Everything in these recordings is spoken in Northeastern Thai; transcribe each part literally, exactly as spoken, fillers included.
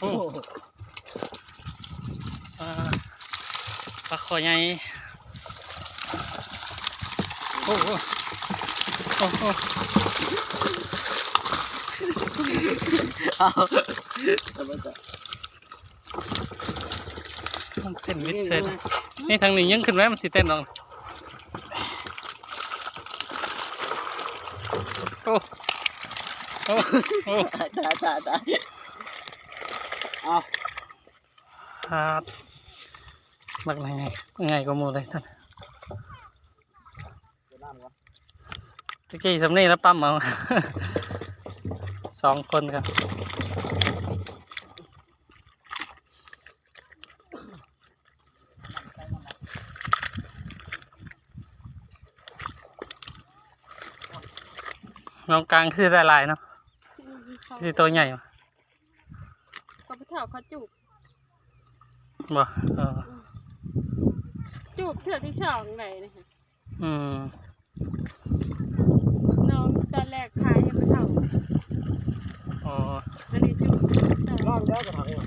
โอ้ ปลา ปลาคอใหญ่ โอ้โห โอ้โห เอา มันเต้นมิดเซน นี่ทางนี้ยังขึ้นไหม มันสิเต้นลง โอ้ โอ้ โอ้ ตาย ตาย ตาย ตาย เอา ครับ บักไหนไง ไงก็หมู่เลยท่าน เดี๋ยวน้ำก่อน ตะกี้สำนี่แล้วปั๊มเอา สองคนครับ น้องกลางคือได้หลายเนาะ อืม คือตัวใหญ่วะ ก็ไปเฒ่าเขาจูบ บ่ เออ อืม จูบเทื่อที่สองเลยนะคะ อืม น้องตอนแรกขายยังไม่เฒ่า อ๋อ อันนี้จูบเทื่อที่สอง ล่างแล้วกระถางเนี่ย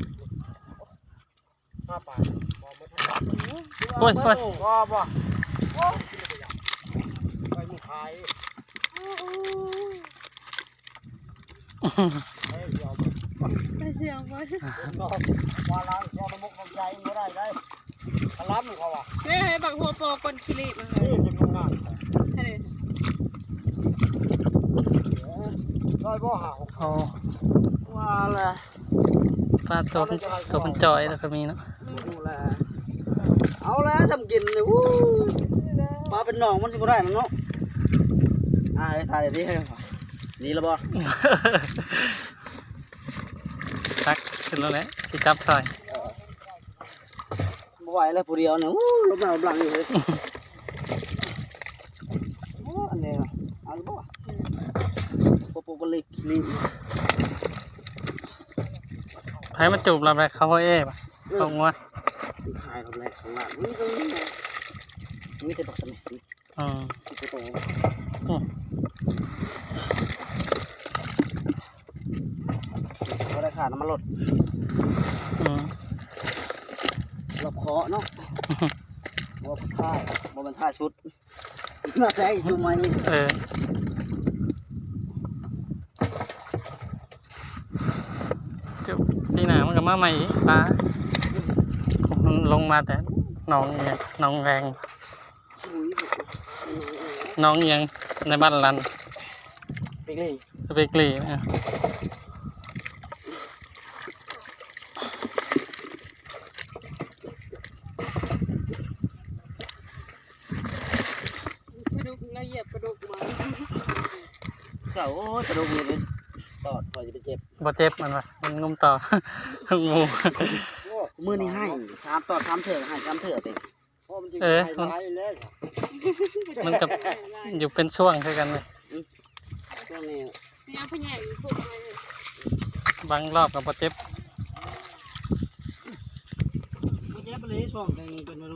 ห้าปลาย มองไม่ทัน โอ้ย โอ้ย บ่ บ่ โอ้ย ไปมึงขาย โอ้โห เฮ้ย เดี๋ยว ไปเสียงไป นอก ว่าล้างเสียน้ำมกน้ำใจบ่ได้ได้ กะล้ำเขาว่ะ เฮ้ย เฮ้ย บักหัวปอก้นขี้เหล็กมาเลย นี่จะมึงนั่น เฮ้ย ร้อยบ่หาหก โอ้ ว่าแหละ ปลาตัวมัน ตัวมันจ่อยแล้วก็มีเนาะ อืม ดูแล เอาแล้วสำกินเลย อู้ ปลาเป็นหนองมันสิบ่ได้นะเนาะ อ่า ถ่ายดิ นี่แล้วบ่ ตักขึ้นแล้วแหละ สิจับซอย เออ บ่ไหวแล้วผู้เดียวเนี่ย อู้ ลมหนาวบลังอยู่เลย โอ้ อันนี้ เอาหรือเปล่า ปะปะปะเล็กนี่ ให้มันจูบลำแรกเขาพ่อเอ๊ะปะ เออ เขางัว ขายลำแรกสองล้าน มันก็มีไง มีแต่บักสะเม็ด อืม มีแต่ตัว อืม บ่ได้ค่าน้ำมันรถ อืม รอบเคาะเนาะ รอบท้าย บ่แม่นท้ายสุด มาใส่อยู่ไหม เออ จุ ปีหน้ามันก็มาใหม่อีกปลา มันลงมาแต่หนองเนี่ย หนองแวง หนองอิหยัง ในบ้านลัน เบเกอรี่ เบเกอรี่นะ ปลาดุก เราเหยียบปลาดุกมา เจ้า โอ้ย ปลาดุกนี่เลย ตอด คอยจะไปเจ็บ บ่เจ็บมันวะ มันงุมต่อ งู โอ้ มื้อนี้ให้สามตอดสามเทื่อ ให้สามเทื่อติ เพราะมันจะ เออ ให้หลายอยู่แล้ว มันก็อยู่เป็นช่วงคือกันเลย อืม ช่วงนี้ เนี่ย พะแยงพวกอะไรเนี่ย บางรอบก็บ่เจ็บ บ่เจ็บเลย ช่วงเป็นวัยรุ่น